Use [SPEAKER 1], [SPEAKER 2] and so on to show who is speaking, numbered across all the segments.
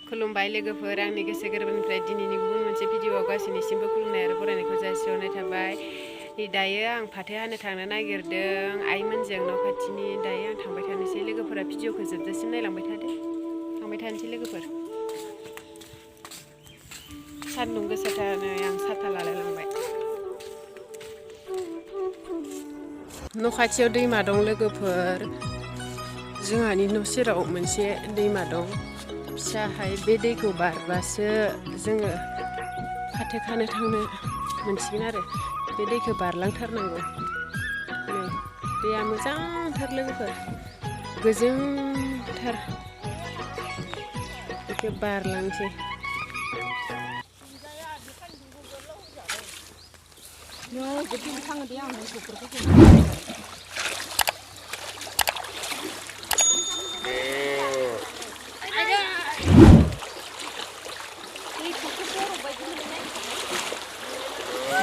[SPEAKER 1] खुलुमबाय लोगोफोर आंनि गोसो गोरबोनिफ्राय दिनैनि गुबुन मोनसे भिडिअआव गासैनिसिमबो खुलुमनाय आरो बरायनायखौ जासिहरनाय थाबाय। दायो आं फाथो हानो थांनो नागिरदों आइमोनजों न' खाथिनि। दायो आं थांबाय थानोसै, लोगोफोरा भिडिअखौ जोबजासिम नायलांबाय थादो। थांबाय थानोसै लोगोफोर। सान्दुं गोसाथारनो आं साथा लालायलांबाय। न' खाथियाव दैमा दं लोगोफोर। जोंहानि न' सेराव मोनसे दैमा दं फिसाहाय। बे दैखौ बारबासो जोङो फाथो खानो थांनो मोनसिगोन आरो। बे दैखौ बारलांथारनांगौ। नै दैया मोजांथार लोगोफोर, गोजोंथार। बेखौ बारलांसै।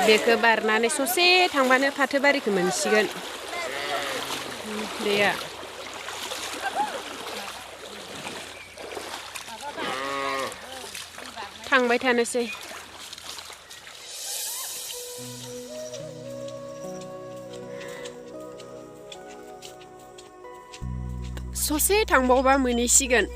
[SPEAKER 1] बेखौ बारनानै ससे थांबानो फाथो बारिखौ मोनसिगोन। दैया थांबाय थानोसै। ससे थांबावबा मोनहैसिगोन।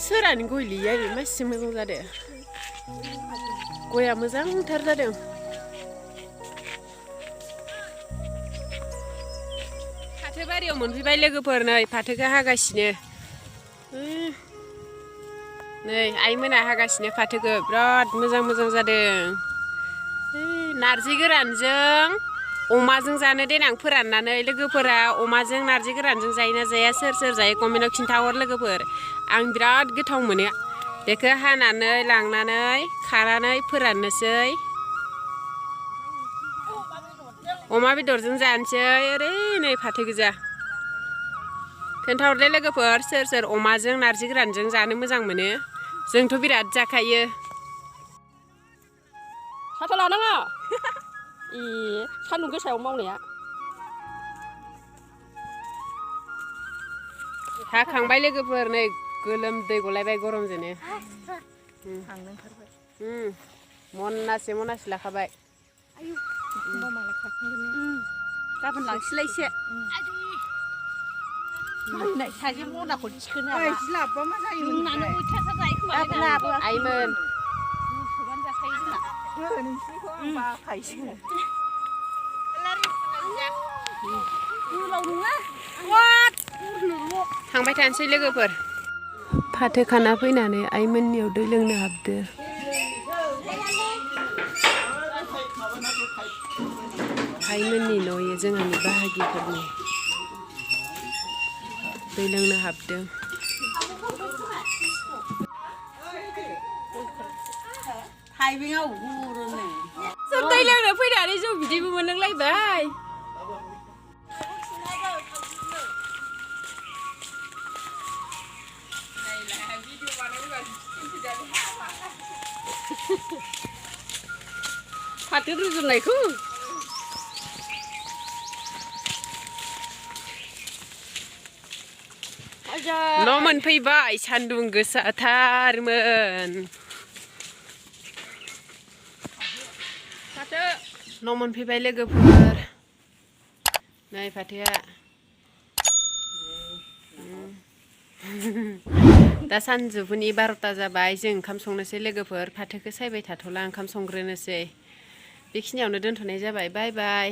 [SPEAKER 1] सोरानि गय गैया, मासे मैगं जादों। गया मोजांथार जादों। फाथो बारियाव मोनफैबाय लोगोफोर। नै फाथोखौ हागासिनो। नै आइमोना हागासिनो फाथोखौ। बिराद मोजां मोजां जादों। नारजि गोरानजों अमाजों जानो देनां फोराननानै। लोगोफोरा अमाजों नारजि गोरानजों जायोना जाया, सोर सोर जायो कमेन्टआव खिन्थाहर लोगोफोर। आं बिराद गोथाव मोनो। बेखौ हानानै लांनानै खानानै फोराननोसै। अमा बेदरजों जानोसै। ओरै नै फाथो गोजा। खोन्थाहरदो लोगोफोर, सोर सोर अमाजों नारजि गोरानजों जानो मोजां मोनो। जोंथ' बिराद जाखायो।
[SPEAKER 2] साथा लानाङा। सान्दुं गोसायाव मावनाया।
[SPEAKER 1] हाखांबाय लोगोफोर। नै गोलोमदै गलायबाय गरमजोंनो। मनासे मनासे लाखाबाय।
[SPEAKER 2] गाबोन लांसैलाय एसे। सासे मनाखौ थिखोनो हाला। लाबोबा मा जायोमोन? जोंनानो अयथासार जायो खोमा।
[SPEAKER 1] आइमोन
[SPEAKER 2] सोबानो जाखायो जोंना। नोंसिनिखौ आं बाखायोसो। गोलाव नङा।
[SPEAKER 1] थांबाय थानोसै लोगोफोर। फाथो खाना फैनानै आइमोननियाव दै लोंनो हाबदो। आइमोननि न'यो जोंहानि बाहागिफोरनि। दै लोंनो हाबदों।
[SPEAKER 2] थाइबेंआव गुरोनो।
[SPEAKER 1] जों दै लोंनो फैनानै जौ बिदैबो मोनलोंलायबाय।
[SPEAKER 2] फाथो रुजुनायखौ
[SPEAKER 1] न' मोनफैबाय। सान्दुं गोसाथारमोन। न' मोनफैबाय लोगोफोर। नै फाथोआ। दा सानजौफुनि 12ता जाबाय। जों ओंखाम संनोसै लोगोफोर। फाथोखौ सायबाय थाथ'ला, ओंखाम संग्रोनोसै। बेखिनियावनो दोनथ'नाय जाबाय। बाय बाय।